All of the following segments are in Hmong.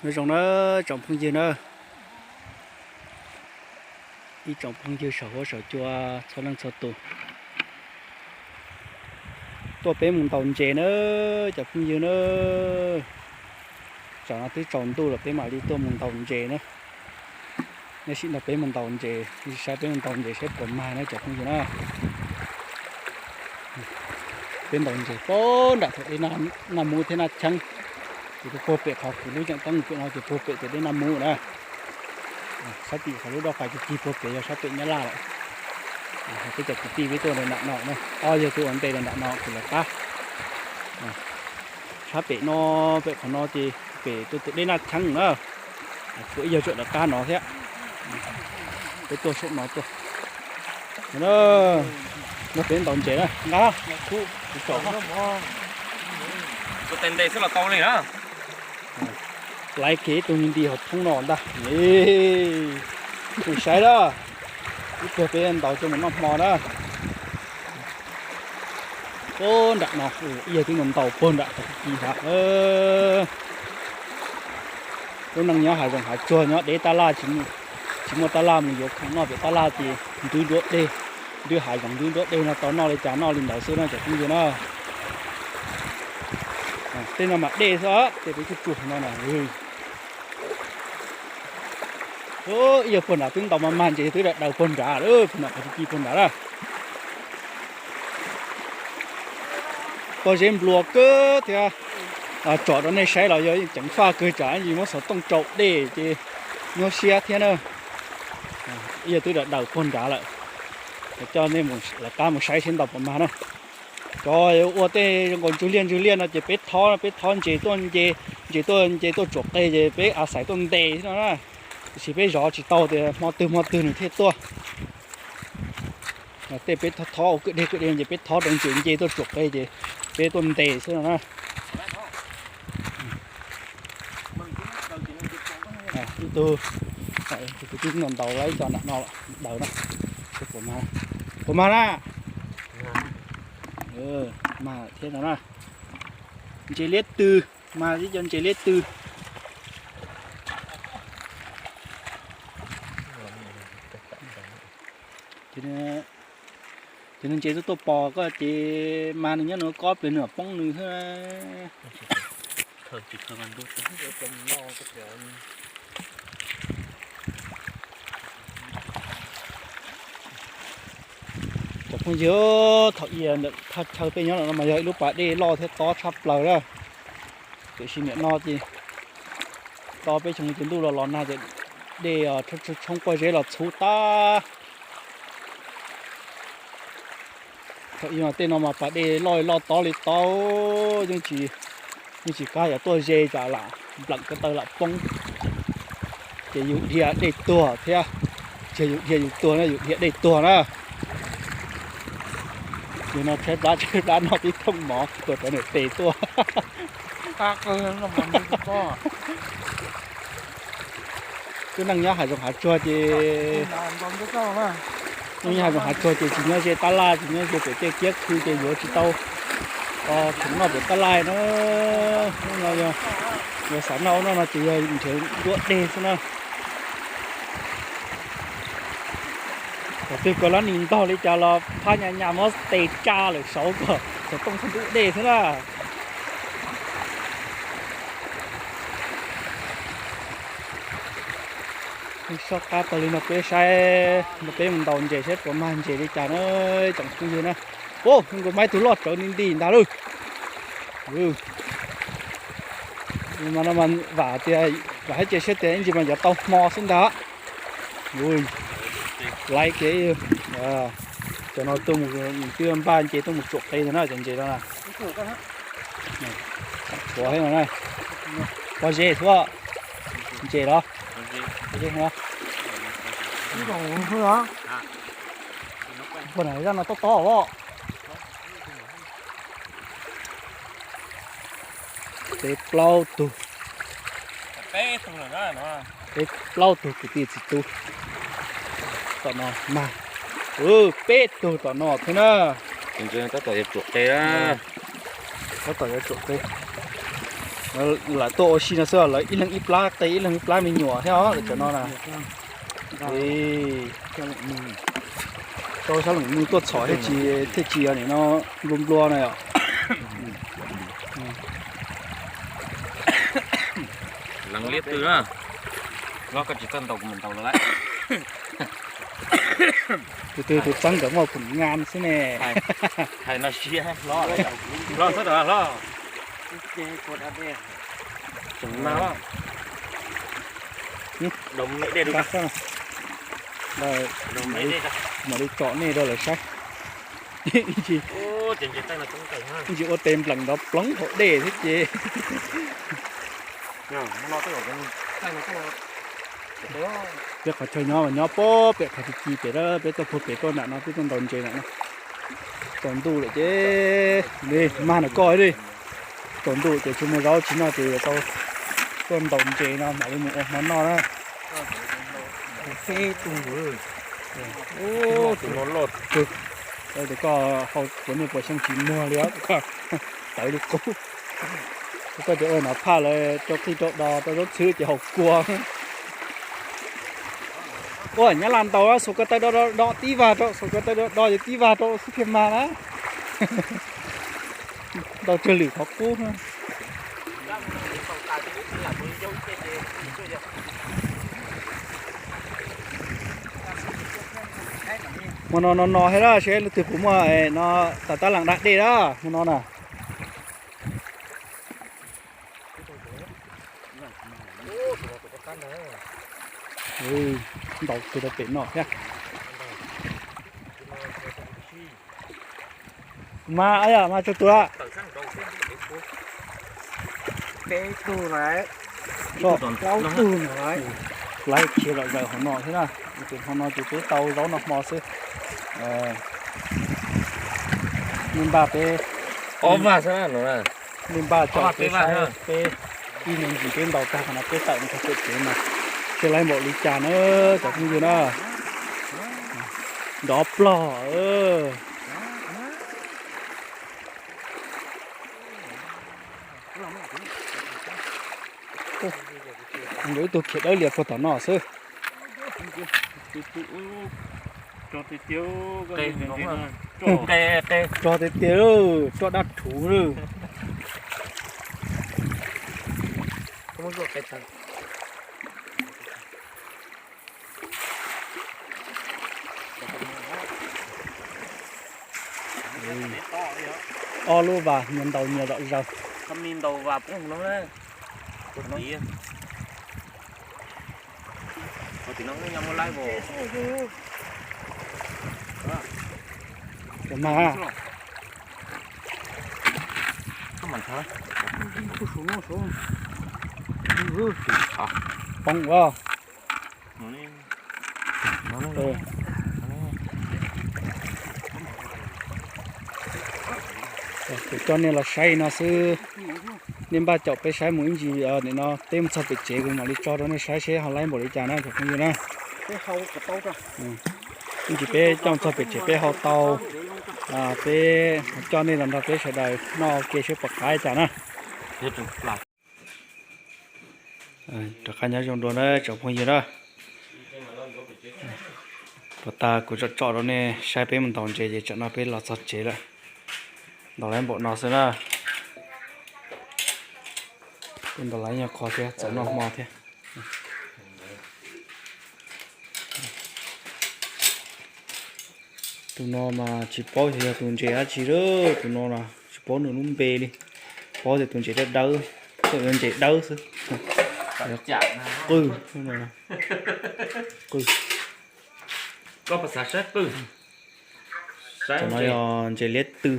Nyob zoo na tsoom phooj ywg na, ib tsoom phooj ywg saum huab saum cua txhua leej txhua tus, tuaj peb mus ntaus ntses na cov phooj ywg na. Tsam no twb tsaus ntuj lawm peb mam li tuaj mus ntaus ntses na. Nej sim nrog peb mus ntaus ntses, saib peb mus ntaus ntses saib puas mag na cov phooj ywg na. Peb ntaus ntses puag nram thaum deb Naj Mub thiab Naj Cheeb, ces puag pem qhov kuv lub ceeb tob pem no ces puag pem tus deb Naj Mub na. Sab tim qhov lub raj fais cig cig puag pem yog sab pem Nyab Laj lawm. Peb cov kwv tij peb tuaj nram no na, ob yawg twb ua ntej nram no kuv lawv qab. Sab pem no, pem qhov no ces pem tus deb Naj Cheeb na. Tshuav ib yawg tuaj lawv qab no thiab. Peb tuaj saum no tuaj. Nrog peb ntaus ntses na, nqa. Tus tes ntes xwb los tau li na. Laiv kiag ib tug me nti hauv thoob no ntag. Mus saib na, ib pliag peb ntaus coj mus noj hmo na. Puag nram no, ib yawg twb mus ntaus puag nram qhov ci ci ntag. Lub neej nyob hav zoov hav tsuag nyob deb tab laj, tsis muaj tab laj mus yuav khoom noj pem tab laj ces ntub nruab dej, ntub hav zoov ntub nruab dej no tau noj li cas noj li ntawd xwb na cov phooj ywg na. Tej no mas dej xwb, tej peb tsuj tsuag no na. Ib yawg puag nrad twb ntaus mas mag ntses twb daws daws puag nrad, puag nram qhov ci ci puag nrad na. Pob zeb nplua kawg thiab, tsom rau nej saib los yog yeej ceev faj kawg tsam ib ntsis muab xov tooj tsau dej ces nyuaj siab thiab na. Ib yawg twb daws daws puag nrad lawm. Coj nej lawv qab mus saib seb ntaus puas mag na. Cov ua tej zoo nkaus ntswg liaj ntswg liaj no ces peb thob, peb thob ntses tuaj nce, ntses tuaj nce tuaj tsuam qe ces peb a xais tuaj ntes xwb no na. Tiam sis peb zov tsis tau tias hmo twg hmo twg nws thiaj tuaj. Tej peb thob thob ua kwj deg kwj deg ces peb thob rau ntses nce tuaj tsuam qe ces peb tuaj ntes xwb no na. Ib tug, tus kwv tij no ntaus lawm ib co nram no daws na. Puas mag na? Mag thiab no na. Ntses liab tw, mag ib co ntses liab tw. Ces nws ntses tuaj tuaj pom koj ces mag nws nyob nws kob pes nws poob nws xwb. Cov phooj ywg, thaum ub ntawm thaj chaw peb nyob no mas yog ib lub pas dej loj thiab tob tshaj plaws na. Tiam sis niam no ces tob peb xyoo ces ntuj los los nag ces dej tshoob pob zeb los txhub tag. Thaum ub tej no mas pas dej loj loj tob li tob, yeej tsis, yeej tsis kam yuav tuaj ze tsam lam npleem ko taw lam poob. Ces yus dhia dej tuag thiab, tsis yog yus dhia yus tuag na, yus dhia dej tuag na. Yus no tshaib plab tshaib plab noj tib thooj mov tuag rov niam tes tuaj. Lub neej nyob hav zoov hav tsuag ces, lub neej nyob hav zoov hav tsuag ces tsis nyob ze tab laj, tsis nyob ze pem tej kiab khw ces yuav tsis tau khoom noj pem tab laj na. Hnub no yog yuav xav noj ub noj no ces yog nrhiav nruab dej xwb na. Thaum twg koj lab nis ntog li cas los phab nyas nyas muab tes tsa lawm saud kom xov tooj txhob ntub dej xwb na. Soj qab tag li no peb saib, no peb mus ntaus ntses saib puas mag ntses li cas na tsoom phooj ywg na. Ub, nkaus maib tug loj tsawv nti nti ntag lauj. Vam tias, vam thiab cia siab tias ib ntsis mas yuav tau hmo xwb ntag. Laiv kiag, cov no tuaj mus twb npaj nce tuaj mus tsuam qe ntag na cov ntses no na. Tshuav no na. Pob zeb xwb, ntses los. Pob zeb no. Puag nram zaj no tob tob os. Peb plaub tug, peb plaub tug kwv tij txiv tub tom no mag, peb tug tom no thiab na. Tab tom yuav tsuam qe, tab tom yuav tsuam qe. Lawv tuaj ua si no xwb, lawv ib leeg ib plab qe ib leeg ib plab me nyuam thiab os, lawv cov no na. Rau sab leem nws tuaj txhom thiaj tsis, thiaj tsis nim no nplua nplua na yom. Lees liab twg na, no koj tsis txawj ntaus kuv mam ntaus los lawm. Tus twg tus txeeb nkawd muaj kuv ngan xwb ne. Hais no siab hlob, hlob xwb los hlob. Tseem mas, mam li tsom nej rau lawv saib. Ib ntsis ua tes nplees nrov ploov hauv dej thiab ces. Peb qhov chaw nyob mas nyob pem qhov ci ci pem, peb tuaj puag pem tuaj nram no, peb tuaj ntaus ntses nram no. Tsaus ntuj lawm ces, li mag ntawm koj li. Tsaus ntuj ces tsis muaj zaub tsis noj ces yuav tau tuaj ntaus ntses no mam li mus ua hmo noj na. Peb tug, tus no loj kawg. Tes koj hau kuv niag puas xyoo tsis muag li os, koj tawv li qub. Koj cov ua no phaj lawv rau qij rau do rau zaub txhwb ces haus kua. Ua nyab laj ntaus xuas ko taw do do do tib vag rau, xuas ko taw do do ces tib vag rau xwb thiaj mag na. Ntaus tsawg lwm qhov qub. Hmo no no no thiab na, seb leej twg puas muaj no tas tab lees da dej na hmo no na. Ntaus kiag rau pem no thiab. Mas yog mas tsawg tus lawm? Peb tug lawm. Plaub tug lawm. Laib khiav zom zaws hauv no thiab na. Ces hmo no ces peb tau zaub noj hmo xwb. Nej npaj peb, nej npaj tsom peb saib peb ib me ntsis peb ntaus tag qhov no peb tawm mus txog pem tsev mas seb laib npaum li cas na cov phooj ywg na. Nrov plog. Nkawd ib tug khiav dawb lias puag tom no xwb. Tso tiag tiag, tso dab rhuv lawm. Ob lub vas nyias ntaus nyias zom zaws. Poob ua. Kuv coj nej los saib no xwb. Nej npaj caum peb saib mus ib ntsis, nim no peb mus txog pem tsev kuv mam li tso rau nej saib seb ho laib npaum li cas na cov phooj ywg na. Ib ntsis peb coj mus txog pem tsev peb hau tau, peb coj nej los nrog peb sawv daws noj ua ke seb puas qab li cas na. Rov qab nyob zoo dua na tsoom phooj ywg na. Puas tas kuv tsom tsom rau nej saib peb mus ntaus ntses ces tsam no peb los txog tsev lawm. Ntaus laib npaum no xwb na. Peb ntaus laib nyuag qho thiab txaus noj hmo thiab. Tus no mas tsis paub xyov yog tus ntses dab tsi lawm, tus no na tsis paub nws lub npe li. Paub tias tus ntses dawb dawb, tus ntses dawb xwb. Qwj, qwj. Tus no yog ntses liab tw.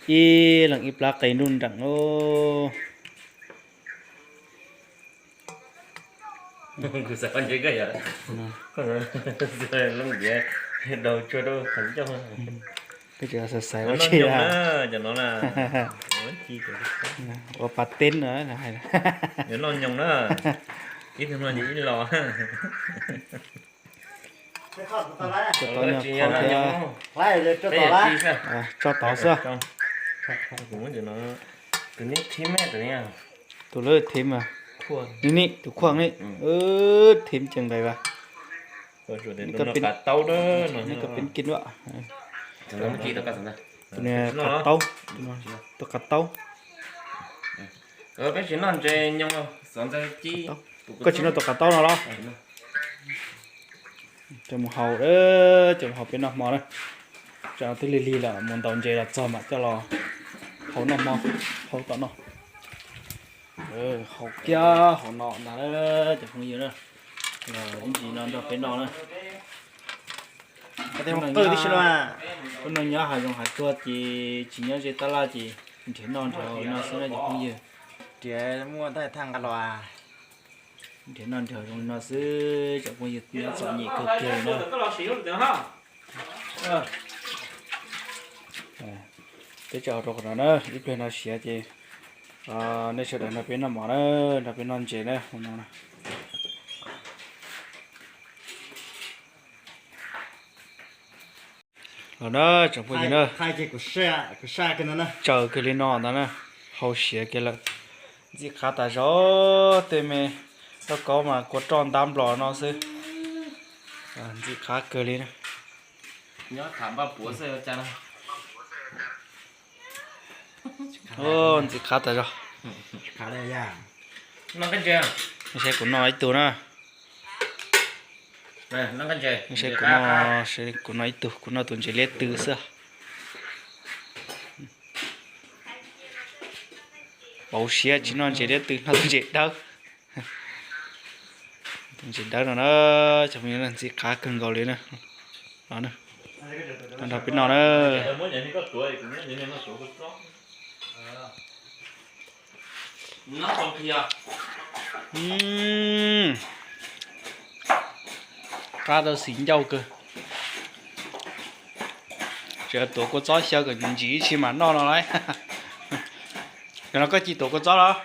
Ib leeg ib plab qe nruj nreem os. Peb tseem xav xaiv ua tsi, ua pas teb no hais. Noj nyoos na, ib tug no ces ib los. Tso tod xwb. Tus neb thib me tus neb. Tus lawv thib mas. Ni ni tus khuaj ni. Thib ceev nqaij vas. Neb koj peb kiv duam. Tus niag qav taub. Tus qav taub. Peb tsis noj ntses nyoos, koj tsis noj tus qav taub no los? Coj mus hau, coj mus hau peb noj hmo na. Tsam no twb lig lig lawm, mus ntaus ntses los txog mam coj los hau noj hmo, hau tom no. Hau kiag hauv no ntag cov phooj ywg na. Ib ntsis no nrog peb noj na. Hnub no nyob hav zoov hav tsuag ces tsis nyob ze tab laj ces nrhiav noj nrhiav haus no xwb na cov phooj ywg. Nrhiav muaj ntaj thaj nqa los. Nrhiav noj nrhiav haus zoo li no xwb cov phooj ywg, nyob txom nyem kawg kiag li na. Peb tso rau qhov no na, ib pliag no siav ces nej sawv daws nrog peb noj mov na, nrog peb noj ntses na no. Los na tsoom phooj ywg na, tsaws kiag li no ntag na, hau siav kiag lawm. Ntxim qhav tas zog, tej me lauj kaub mas kua roj ntab nplos no xwb. Ntxim qhav kawg li na. Ntxim qhav tas zog. Saib kuv noj ib tug na. Saib kuv noj, kuv noj ib tug, kuv noj tus ntses liab tw xwb. Pauv siab tsis noj ntses liab tw, noj tus ntses dawb. Tus ntses dawb no na, cov phooj ywg, ntxim qhav kawg nkaus li na. Nrog peb noj na. Qab tau xis ncauj kawg. Tseem tuav kua txob xyaw kom ntsim ntsim ib tsi mam noj no lauj. Cov no koj cia tuav kua txob los?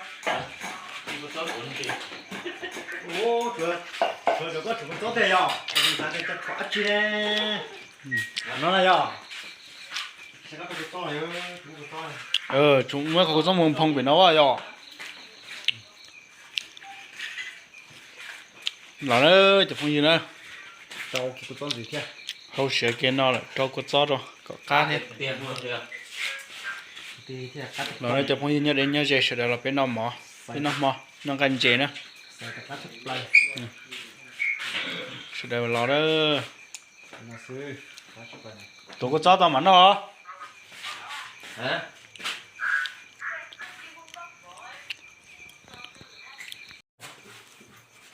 Muab qhov kua txob mus nphoo pem no yog. Los na cov phooj ywg na, hau siav kiag no lawm rau kua txob rau kom qab thiab. Los na cov phooj ywg nyob deb nyob ze sawv daws los peb noj mov, peb noj hmo, noj nqaij ntses na. Sawv daws los na. Tuav kua txob tau mam noj.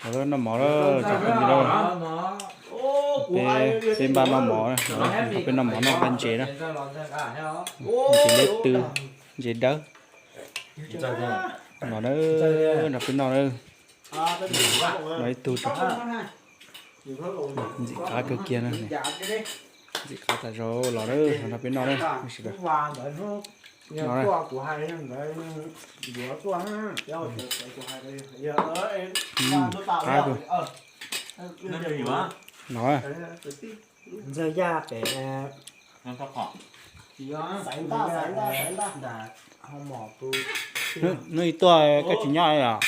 Noj mov, peb npaj noj mov, peb noj mov noj nqaij ntses na. Ntses liab tw, ntses dawb. Los na, nrog peb noj na. Noj ib tug tso. Ntxim qab kawg kiag na. Ntxim qab tas zog los na, nrog peb noj na. Qab kawg. No. Ntxawg yaj pem hnub ib tuaj koj tsis nyob li os?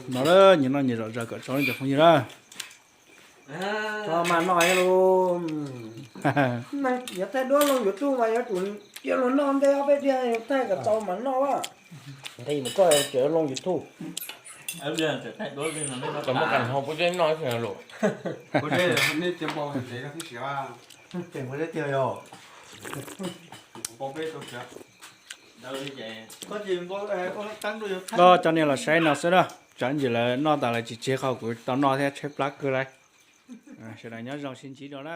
No, no nyias noj nyias zom zaws kom tso cov phooj ywg na. Tso mas noj lus. Yuav thaij duab loo YouTube mas yuav tsum cia luag noj ntej ob peb tiag, thaij kom txaus mas noj. Nqis mus koj tseem loo YouTube. Tau muab kas ho puab zeb noj ib pliag lus. Los cov niag los saib no xwb na, tsam ntsis lawv noj tas lawv tsis tseg qhov kuv tau noj thiab tshaib plab kawg lauj. Sawv daws nyob zoo sib ntsib dua na.